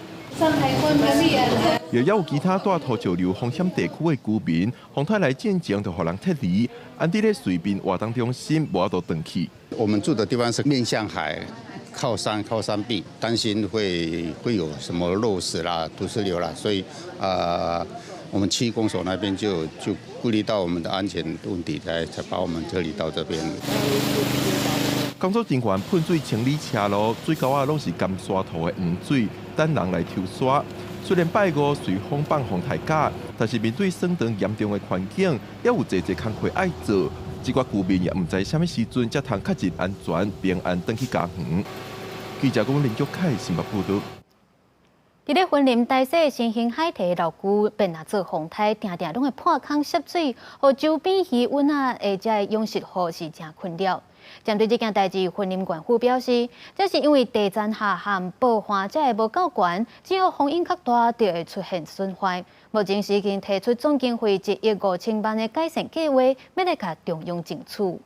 也有其他蹛土石流風險地區的居民，風颱來進前就予人撤離，安置咧瑞濱活動中心無法度轉去。我們住的地方是面向海，靠山靠山壁，擔心會有什麼落石啦、土石流啦，所以我們區公所那邊就顧慮到我們的安全問題，才把我們撤離到這邊。工作人員噴水清理車路，水溝仔攏是含沙土的黃水，等人來抽沙。雖然拜五隨風放風颱假，但是面對相當嚴重的環境，猶有濟濟工課愛做。這寡居民也毋知啥物時陣才通確認安全平安轉去家園。記者講林玉凱新北報導。佇咧雲林大勢新興海堤老舊變啊做風颱，定定攏會破空瀉水，予周邊魚塭仔的這個養殖戶是誠困擾。針對這件代誌，雲林縣府表示，這是因為地層下陷薄岸這个無夠懸，只要風湧較大，就會出現損壞。目前是已經提出總經費1億5千萬的改善計劃，欲來共中央爭取。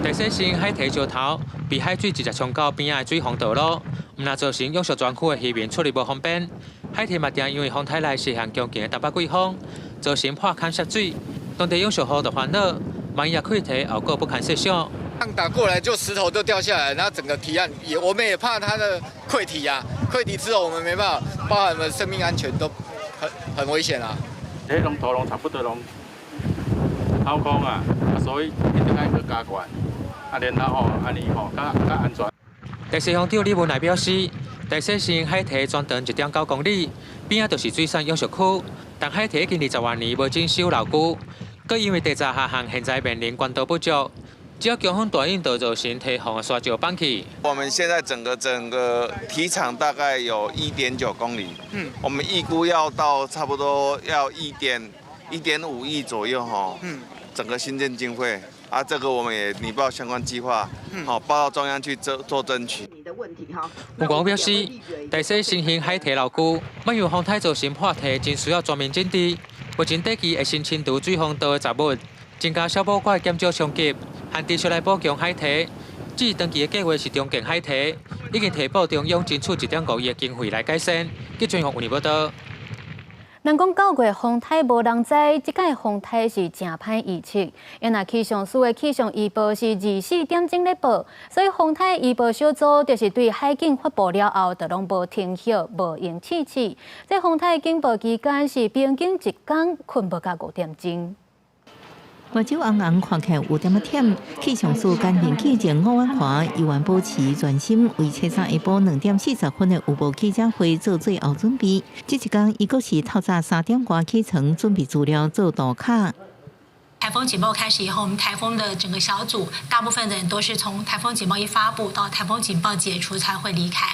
大勢新興海堤石頭被海水直接沖到邊仔的水防道路，毋但造成養殖專區的漁民出入無方便，海堤嘛定因為風颱來出現強勁的東北季風，造成破空瀉水，當地養殖戶就煩惱，萬一潰堤，後果不堪設想。浪打過來就石頭都掉下來，然後整個堤岸也，我們也怕它的潰堤啊，潰堤之後我們沒辦法，包含我們生命安全都很危險啊。這攏土攏差不多攏掏空啊，所以一定愛閣加懸，啊，然後吼，按呢吼，較較安全。大勢鄉長李文來表示，大勢新興海堤全長1.9公里，邊仔就是水產養殖區，但海堤已經20外年無整修老舊，閣因為地層下陷，現在面臨管道不足，只要強風大湧，就造成堤防的沙石崩去。我們現在整個堤長大概有1.9公里，我們預估要到差不多要1.5億左右哈，整個興建經費。啊，這個我們也擬報相關計劃，好報到中央去做做爭取。吳廣表示，大勢新興海堤老舊，萬有風颱造成破堤，真需要全面整治。目前短期會先清除水防道的雜物，增加消波塊，減少衝擊，還持續來補強海堤。至於長期的計劃是重建海堤，已經提報中央爭取1.5億的經費來改善。記者黃文報道。人講9月風颱無人知，這擺風颱是誠歹預測。因為氣象署的氣象預報是24點鐘咧報，所以風颱預報小組就是對海警發布了後，就攏無停歇，無閒試試。這風颱警報期間是平均一工睏無到5點鐘。目睭紅紅，看起來有點仔忝。氣象署兼任記者吳婉華猶原保持專心，為初三下晡2點40分的預報記者會做最後準備。這一工，伊閣是透早3點外起床準備資料做圖卡。 Have 風警報開始以後，我們颱風的整個小組大部分的人都是從颱風警報一發布到颱風警報解除才會離開。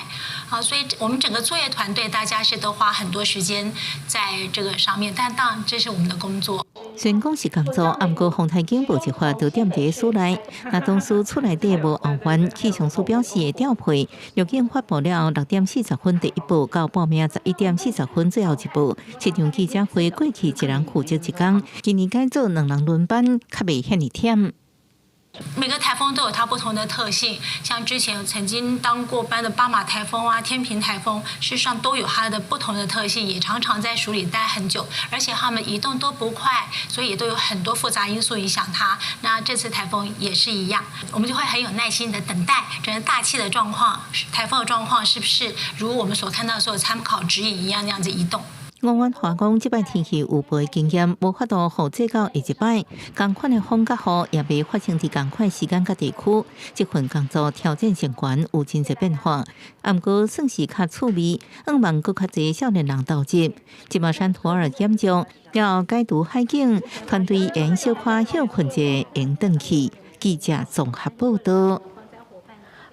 好，所以我們整個作業團隊大家是都花很多時間在這個上面，但當然這是我們的工作。雖然講是工作，毋過風颱警報一發就踮佇室內。若當時厝內底無後援，氣象署表示會調配。預警發布了後，6點40分第一報，到半暝11點40分最後一報。這場記者會過去一人負責一工，今年改做兩人輪班，較袂遐爾忝。每個颱風都有它不同的特性，像之前曾經當過班的巴馬颱風啊、天平颱風，事實上都有它的不同的特性，也常常在署裡待很久，而且它們移動都不快，所以都有很多複雜因素影響它。那這次颱風也是一樣，我們就會很有耐心的等待，整個大氣的狀況、颱風的狀況是不是如我們所看到所有參考指引一樣那樣子移動。吳婉華講，這擺天氣預報的經驗，無法度予這到下一擺，仝款的風佮雨也袂發生佇仝款時間佮地區。這份工作挑戰性懸，有真濟變化，毋過算是較趣味，向望閣較濟少年人投入。這馬山托爾減重，要解讀海景，團隊用小可歇睏者，會轉去。記者綜合報道。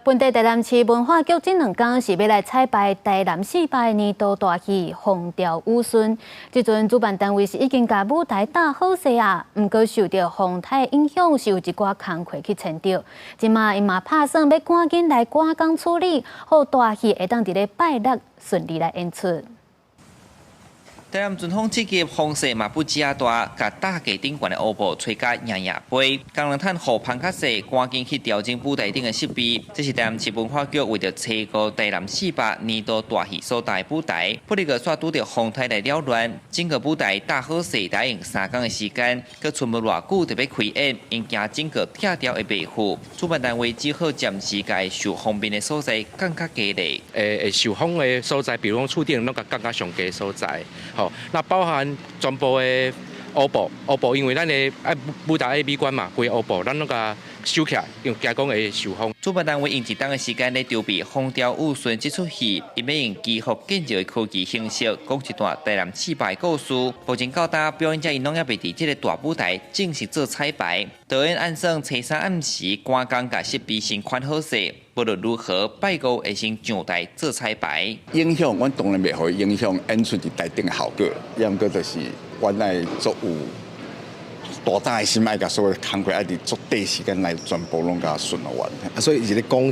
本地台南市文化局這兩工是欲來彩排台南400年度大戲《風調雨順》。這陣主辦單位是已經共舞台搭好勢啊，毋過受著風颱影響，是有一寡工課去遷著。這馬𪜶嘛拍算欲趕緊來趕工處理，予大戲會當佇咧拜六順利來演出。台南陣風刺激，風勢嘛不止仔大，共搭架頂懸的烏布吹甲搖搖飛。工人趁雨芳較細，趕緊去調整舞台頂的設備。這是台南市文化局為著齊高台南400年度大戲所搭的舞台，不過煞拄著風颱來擾亂，整個舞台搭好勢，大用3工的時間，閣賰無偌久就欲開演，𪜶驚整個拆掉會袂赴。主辦單位只好暫時共受風面的所在降較低咧。會受風的所在，比如講厝頂，攏共降較上低所在。吼，那包含全部的烏布，烏布因為咱的愛舞台愛美觀嘛，規個烏布咱攏共收起來，因為驚講會受風。主辦單位用一冬的時間咧籌備《風調雨順》這齣戲，𪜶欲用祈福建造的科技形式，講一段台南400的故事。目前到今，表演者𪜶攏猶未佇這個大舞台正式做彩排。導演按算初三暗時趕工共設備先款好勢，無論如何，拜五會先上台做彩排。影響，阮當然袂予伊影響演出佇台頂的效果，抑毋過就是阮愛足有大膽的心，愛共所有工課愛佇足短時間內全部攏共順完。啊，所以伊是咧講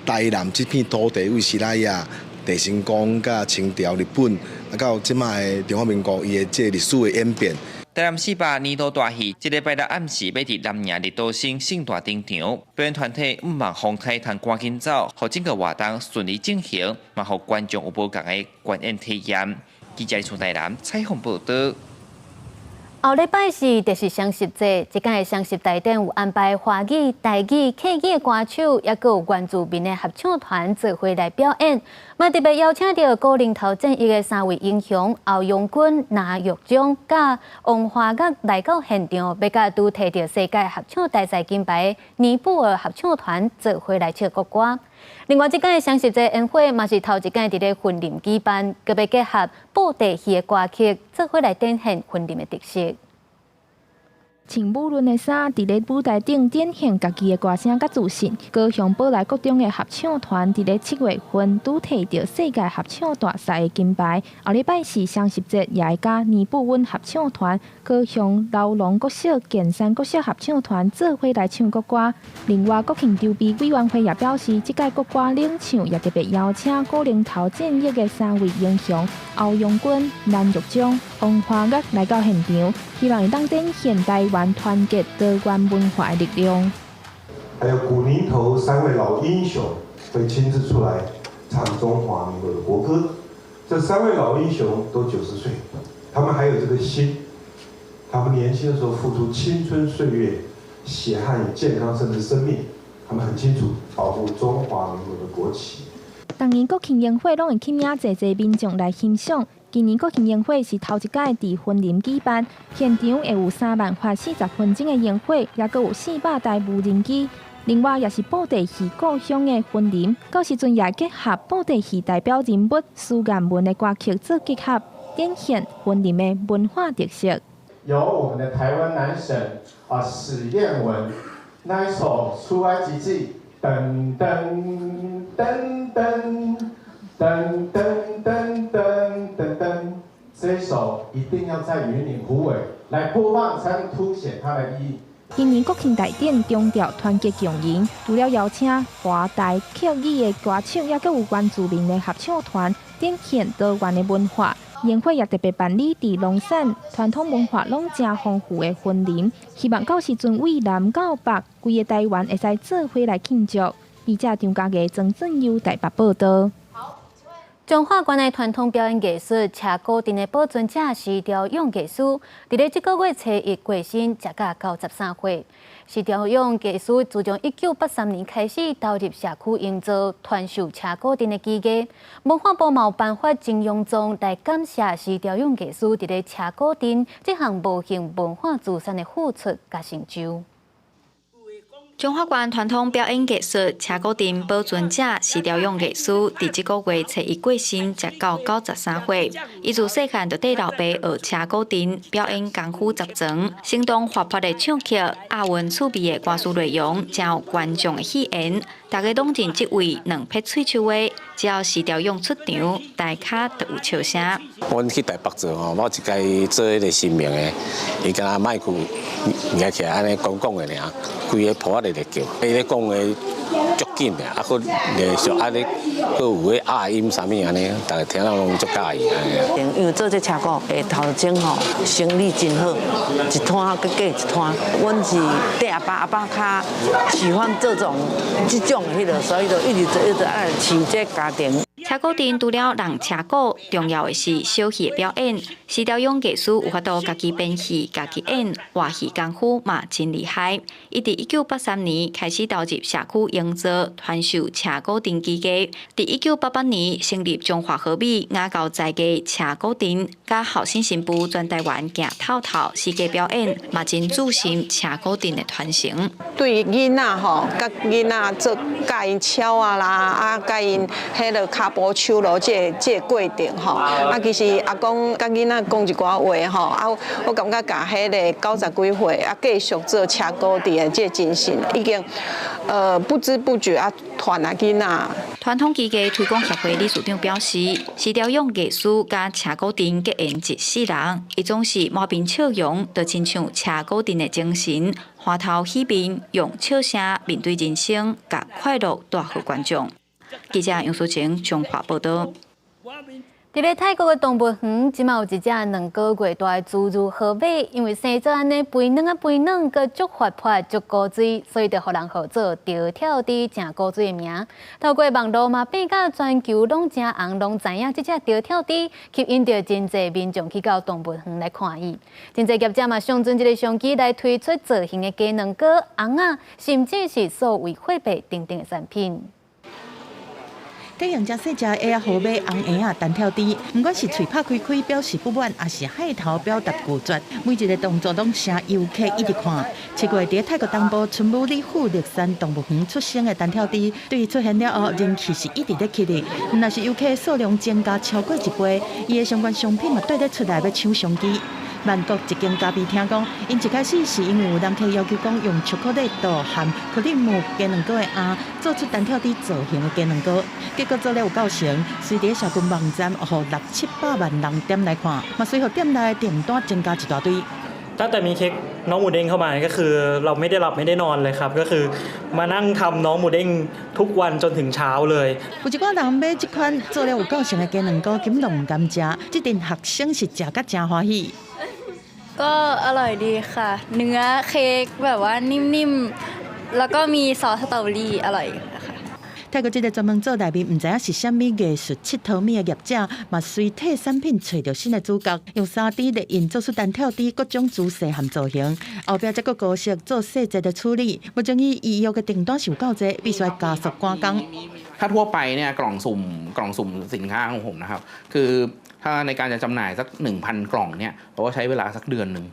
台南這片土地，為西拉雅、鄭成功佮清朝、日本，啊到這擺的中華民國，伊的這個歷史的演變。台南400年度大戲，這禮拜六暗時欲佇南營綠島城盛大登場。表演團體向望風颱通趕緊走，予整個活動順利進行，嘛予觀眾有無仝的觀演體驗。記者從台南採訪報導。後禮拜是就是雙十節，這擺的雙十大典有安排華語、台語、客語的歌手，抑閣有原住民的合唱團做伙來表演。嘛特別邀請著古寧頭戰役的三位英雄歐陽軍、藍玉章、佮王華岳來到現場，欲佮拄提著世界合唱大賽金牌的尼泊爾合唱團做伙來唱國歌。另外，這擺的雙十節煙火嘛是頭一擺佇咧雲林舉辦，閣欲結合布袋戲的歌曲，做伙來展現雲林的特色。穿舞崙的衫，佇咧舞台頂展現家己的歌聲佮自信。高雄寶來國中的合唱團佇咧7月份拄提著世界合唱大賽的金牌。後禮拜四雙十節，也會佮尼布溫合唱團、高雄荖濃國小、建山國小合唱團做伙來唱國歌。另外，國慶籌備委員會也表示，這屆國歌領唱也特別邀請古寧頭戰役的三位英雄歐陽軍、藍玉章、王華岳來到現場，希望會當展現台灣團結多元文化的力量。還有古寧頭三位老英雄會親自出來唱中華民國的國歌。這三位老英雄都90歲，他們還有這個心，他們年輕的時候付出青春歲月、血汗與健康甚至生命，他們很清楚保護中華民國的國旗。逐年國慶煙火攏會吸引濟濟民眾來欣賞。今年國慶煙火是頭一擺佇雲林舉辦，現場會有3萬發40分鐘的煙火，抑閣有400台無人機。另外，也是布袋戲故鄉的雲林，到時陣也結合布袋戲代表人物蘇艷文的歌曲做結合，展現雲林的文化特色。由我們的台灣男神啊史艷文那一首《出埃及記》，噔噔噔噔噔噔噔噔噔噔，這一首一定要在雲林虎尾來播放，才能凸顯它的意義。今年國慶大典強調團結共贏，除了邀請華台客語的歌手，也閣有原住民的合唱團，展現多元的文化。宴會也特別辦理佇龍山傳統文化攏誠豐富的雲林，希望到時陣為南到北，規個台灣會使做伙來慶祝。記者張家傑、曾振佑台北報導。彰化縣的傳統表演藝術車鼓陣的保存者施朝勇藝師，佇咧這個月初一過身，食甲93歲。施朝勇藝師自從1983年開始投入社區營造傳授車鼓陣的技藝，文化部嘛有頒發金庸狀來感謝施朝勇藝師佇咧車鼓陣這項無形文化資產的付出佮成就。彰化縣傳統表演藝術車鼓陣保存者施朝勇藝師，佇這個月初一過身，食到93歲。伊自細漢就綴老爸學車鼓陣，表演功夫十全，生動活潑的唱曲，押韻趣味的歌詞內容，誠有觀眾的喜緣。大家攏認這位兩撇喙鬚的，只要施朝勇出場，台跤就有笑聲。阮去台北做吼，我一屆做彼个神明的，伊敢若麥克舉起來按呢講講的爾，規个鋪仔咧咧叫，伊咧講的足緊的，啊，閣連續按呢，閣有彼押音啥物按呢，逐家聽了攏足佮意按呢。因為做這車鼓的頭前吼，生意真好，一攤閣過一攤。阮是綴阿爸，阿爸較喜歡這種這種的彼个，所以就一直做一直愛飼這家庭。車鼓陣除了弄車鼓，重要的是小戲的表演。施朝勇藝師有法度家己編戲、家己演，活戲功夫嘛真厲害。伊佇1983年開始投入社區營造傳授車鼓陣技藝。佇1988年成立中華和美雅教在地車鼓陣，佮後生新婦全台灣行透透世界表演，嘛真注心車鼓陣的傳承。對囡仔吼，佮囡仔做教𪜶敲啊啦，啊教𪜶彼个跤步手路這個過程吼，啊其實阿公佮囡仔講一寡話吼，啊我感覺共彼个90幾歲啊繼續做車鼓陣的這個精神，已經不知不覺啊傳予囡仔。傳統技藝推廣協會理事長表示，施朝勇藝師佮車鼓陣結緣一世人，伊總是滿面笑容，就親像車鼓陣的精神，歡頭喜面，用笑聲面對人生，共快樂帶予觀眾。記者楊淑晴彰化報導。佇咧泰國的動物園，這馬有一隻2個月大的侏儒河馬，因為生做按呢肥軟啊肥軟，閣足活潑、足古錐，所以就予人號做著跳豬誠古錐的名。透過網路嘛變甲全球攏誠紅，攏知影這隻著跳豬，吸引著真濟民眾去到動物園來看伊。真濟業者嘛相準這个商機來推出造型的雞卵糕、甕仔，甚至是數位貨幣等等的產品。體型誠細隻的河馬紅嬰仔單跳豬，毋管是喙拍開開表示不滿，抑是害頭表達拒絕，每一个動作攏成遊客一直看。七月佇泰國東部春武里富勒山動物園出生的單跳豬，對出現了後，人氣是一直咧起的。毋但是遊客數量增加超過一倍，伊的相關商品嘛綴咧出來欲搶商機。曼谷一間咖啡廳講，𪜶一開始是因為有人客要求講用巧克力豆和克里姆雞卵糕的餡做出單跳豬造型的雞卵糕，結果做了有夠成，隨佇社群網站予六七百萬人點來看，嘛隨予店內訂單增加一大堆。 ตั้งแต่มีเค้กน้องหมูเด้งเข้ามาก็คือเราไม่ได้หลับไม่ได้นอนเลยครับก็คือมานั่งทำน้องหมูเด้งทุกวันจนถึงเช้าเลย 有一寡人買這款做了有夠成的雞卵糕，根本攏毋甘食，這陣學生是食甲誠歡喜。 ก็อร่อยดีค่ะ เนื้อเค้กแบบว่านิ่มๆ แล้วก็มีซอสสตรอเบอรี่อร่อยค่ะ 泰國這个專門做內面毋知影是啥物藝術𨑨迌物的業者，嘛隨替產品揣著新的主角，用3D 列印做出單跳豬各種姿勢和造型，後壁才閣高速做細節的處理。目前伊預約的訂單是有夠濟，必須加速趕工。 ถ้าทั่วไปเนี่ยกล่องสุ่มกล่องสุ่มสินค้าของผมนะครับคือถ้าในการจะจำหน่ายสัก1,000 กล่องเนี่ยเราก็ใช้เวลาสักเดือนหนึ่ง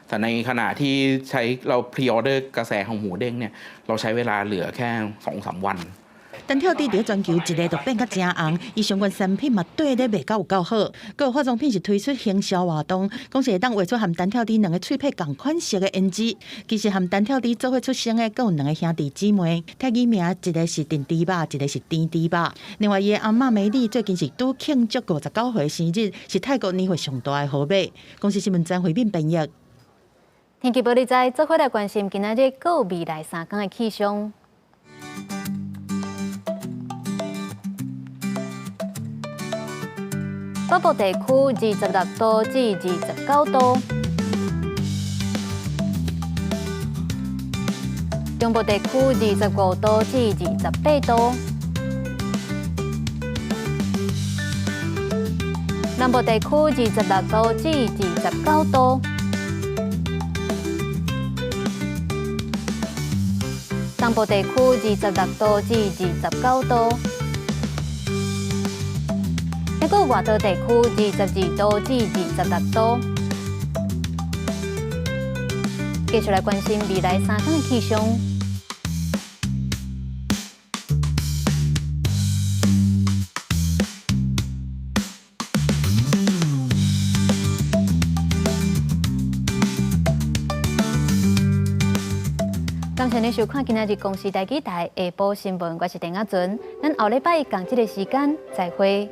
แต่ในขณะที่ใช้เรา pre-order กระแสของหมูเด้งเนี่ยเราใช้เวลาเหลือแค่2-3วัน單跳豬佇全球一下就變甲誠紅，伊相關產品嘛綴咧賣甲有夠好。閣有化妝品是推出行銷活動，講是會當畫出和單跳豬兩个喙佇仝款式的胭脂。其實和單跳豬做伙出生的，閣有兩个兄弟姊妹，替伊名一个是陳豬肉，一个是甜豬肉。另外，伊的阿嬤美麗最近是拄慶祝59歲生日，是泰國年歲上大的號碼。公視新聞張惠敏編譯。天氣報你知，做伙來關心今仔日閣未來3天的氣象。北部地區26度至29度，中部地區25度至28度，南部地區26度至29度，東部地區26度至29度。抑閣外島地區22度至26度。繼續來關心未來3天的氣象。感謝您收看今仔日公視台語台下晡新聞，我是鄭亞純，咱後禮拜仝這个時間再會。